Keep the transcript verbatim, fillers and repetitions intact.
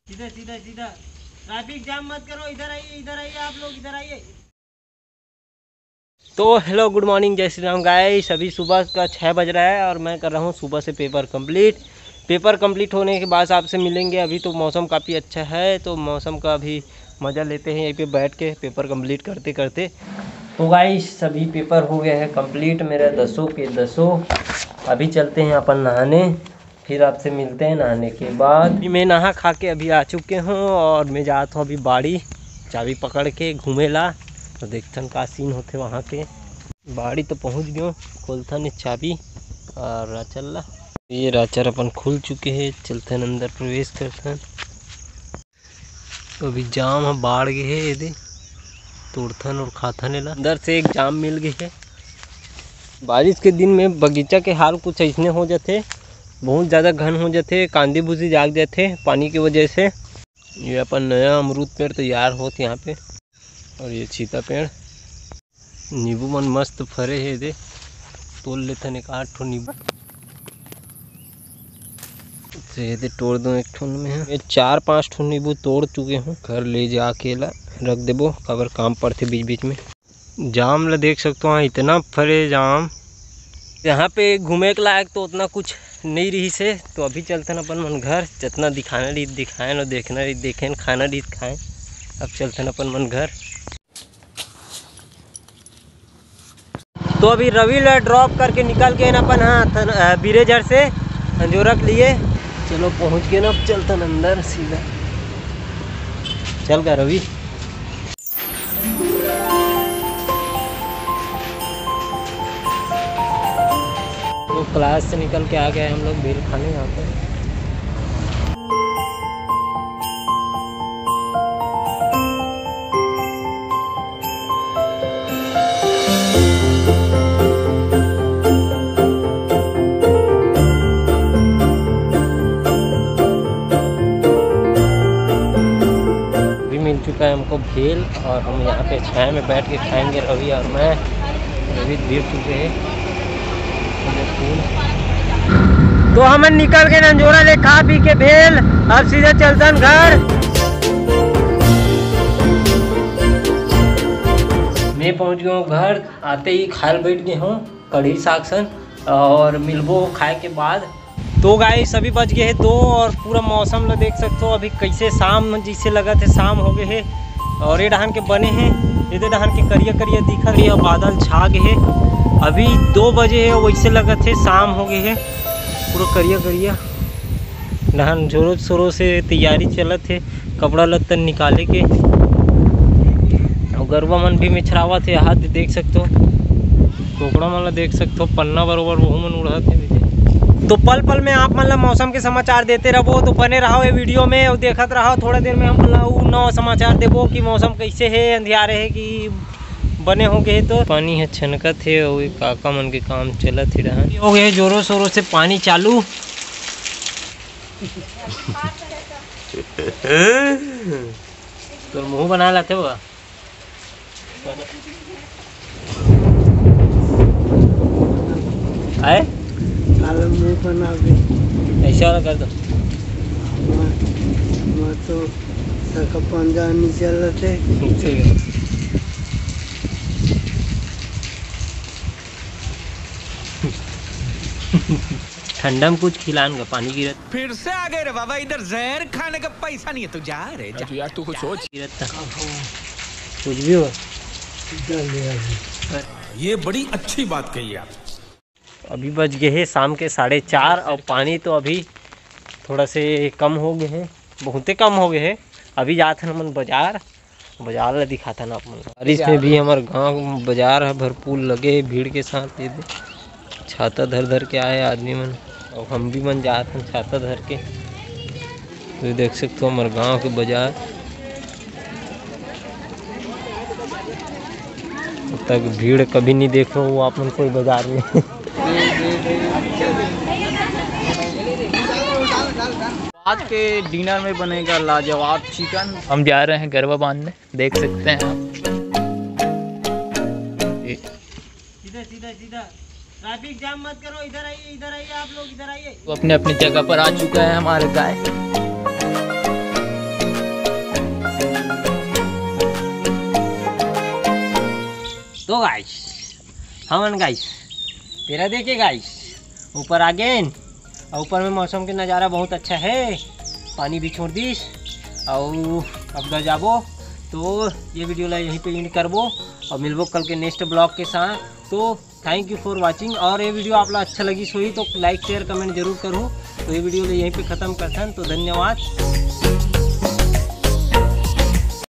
सीधा सीधा सीधा, ट्रैफिक जाम मत करो। इधर आइए, इधर आइए, आप लोग इधर आइए। तो हेलो, गुड मॉर्निंग, जय श्री राम गाइस। अभी सुबह का छः बज रहा है और मैं कर रहा हूँ सुबह से पेपर कंप्लीट। पेपर कंप्लीट होने के बाद आपसे मिलेंगे। अभी तो मौसम काफ़ी अच्छा है, तो मौसम का अभी मज़ा लेते हैं यहीं पे बैठ के पेपर कंप्लीट करते करते। तो गाइस, सभी पेपर हो गए हैं कंप्लीट मेरा दसों के दसों। अभी चलते हैं अपन नहाने, फिर आपसे मिलते हैं नहाने के बाद। अभी मैं नहा खा के अभी आ चुके हूँ और मैं जात हूँ अभी बाड़ी, चाबी पकड़ के घूमे ला। तो देखथन का सीन होथे वहाँ के। बाड़ी तो पहुँच गयो, खोलथन ये चाबी और राचर ला। ये राचर अपन खुल चुके हे, चलथन अंदर प्रवेश करथन। तो अभी जाम ह बाढ़ गे हे, एदे तोड़थन और खाथन एला। अंदर से एक जाम मिल गे हे। बारिश के दिन में बगीचा के हाल कुछ ऐसने हो जाथे, बहुत ज़्यादा घन हो जाथे, कांदी भूसी जाग जाथे पानी की वजह से। ये अपन नया अमरूद पेड़ तैयार होत यहाँ पे, और ये सीता पेड़। नींबू मन मस्त फरे हे दे, तोड़ लेथन एक आठ ठो नींबू। से ये दे तोड़ दो एक ठो में, ये चार पांच ठो नींबू तोड़ चुके हूँ, घर ले जाके ला रख देबो, काबर काम पड़थे बीच बीच में। जाम ला देख सकते हो, इतना फरे जाम। यहाँ पे घूमे के लायक तो उतना कुछ नहीं रही से, तो अभी चलथन अपन मन घर। जितना दिखाना रही दिखाएन, और देखना रही देखेन, खाना रही खाएन। अब चलथन अपन मन घर। तो अभी रवि ला ड्रॉप करके निकल के न अपन, हाँ, थन-, अ, बिरेझर से अंजोरा के लिए। चलो पहुँच गए ना, अब चलथन अंदर सीधा। चल गा रवि। तो क्लास से निकल के आ गए हम लोग भेल खाने यहाँ पे। भी मिल चुका है हमको भेल और हम यहाँ पे छाया में बैठ के खाएंगे, रवि और मैं। रवि गिर चुके हैं। तो हमन निकल के नंजोरा ले खा पी के भेल, अब सीधा चलतन घर। मैं पहुँच गया हूँ घर, आते ही खाए बैठ गए हूँ कढ़ी साग सन और मिलबो खाए के बाद। तो गाइस, अभी बज गए हैं दो और पूरा मौसम ला देख सकते हो अभी कैसे शाम जैसे लगत है, शाम हो गए है। और ये डहान के बने हैं, ये डहान के करिया करिया दिखत रही है, बादल छा गए है। अभी दो बजे है, वैसे लगत है शाम हो गए है, पूरा करिया करिया। डहान जोरों शोरों से तैयारी चलत है कपड़ा लत्ता निकाले के। और गरवा मन भी मिछरावत है, हाथ देख सकते हो, कोकड़ा मन ला देख सकते हो, पन्ना बरोबर वहू मन उड़त है। तो पल पल में आप मन ला मौसम के समाचार देते रहबो, तो बने रहो ये वीडियो में और देखत रहो। थोड़ा देर में हम ला उ नवा समाचार देबो कि मौसम कैसे है, अंधियारे है कि बने हो गए। तो पानी है छनकत है और ये काका मन के काम चलत है रहा, हो गए जोरों शोरों से पानी चालू। तोर मुंह बना लाते बा। आए? साला मुंह बना दे। ऐसे वाला कर दो। मैं, मैं तो सका पंजा नहीं चलते। ठीक है। ठंडा में कुछ खिलान का, पानी गिरत। फिर से आ गए रे बाबा, इधर जहर खाने का पैसा नहीं है, तू जा रे, जा। तो यार, तू कुछ सोच। गिरत था। कुछ भी हो। ये बड़ी अच्छी बात कही आप। अभी बज गए हैं शाम के साढ़े चार और पानी तो अभी थोड़ा से कम हो गए हैं, बहुते कम हो गए हैं। अभी जात हन हमन बाजार, बाजार ला दिखाथन आप मन ला। बारिश में भी हमर गांव बाजार ह भरपूर लगे हे भीड़ के साथ। ये दे, छाता धर धर के आए आदमी मन, और हम भी मन जात हन छाता धर के। तो ये देख सकते हो हमर गांव के बाजार, तक भीड़ कभी नहीं देखे हो आप मन कोई बाजार में। आज के डिनर में बनेगा लाजवाब चिकन। हम जा रहे हैं गरबा बांधने, देख सकते हैं आप। ये सीधा सीधा सीधा, ट्रैफिक जाम मत करो। इधर आइए, इधर आइए, आप लोग इधर आइए। तो अपने अपनी जगह पर आ चुका है हमारे गाय। गाइस, हमन गाइस, पेरा देखे गाइस, ऊपर आ गेन। और ऊपर में मौसम के नज़ारा बहुत अच्छा है, पानी भी छोड़ दिस। और अब घर जाबो, तो ये वीडियो ला यहीं पे एंड करबो और मिलबो कल के नेक्स्ट ब्लॉग के साथ। तो thank you for watching। और ये वीडियो आप ला अच्छा लगिस होही तो लाइक, शेयर, कमेंट जरूर करो। तो ये वीडियो ला यहीं पे ख़त्म करथन, तो धन्यवाद।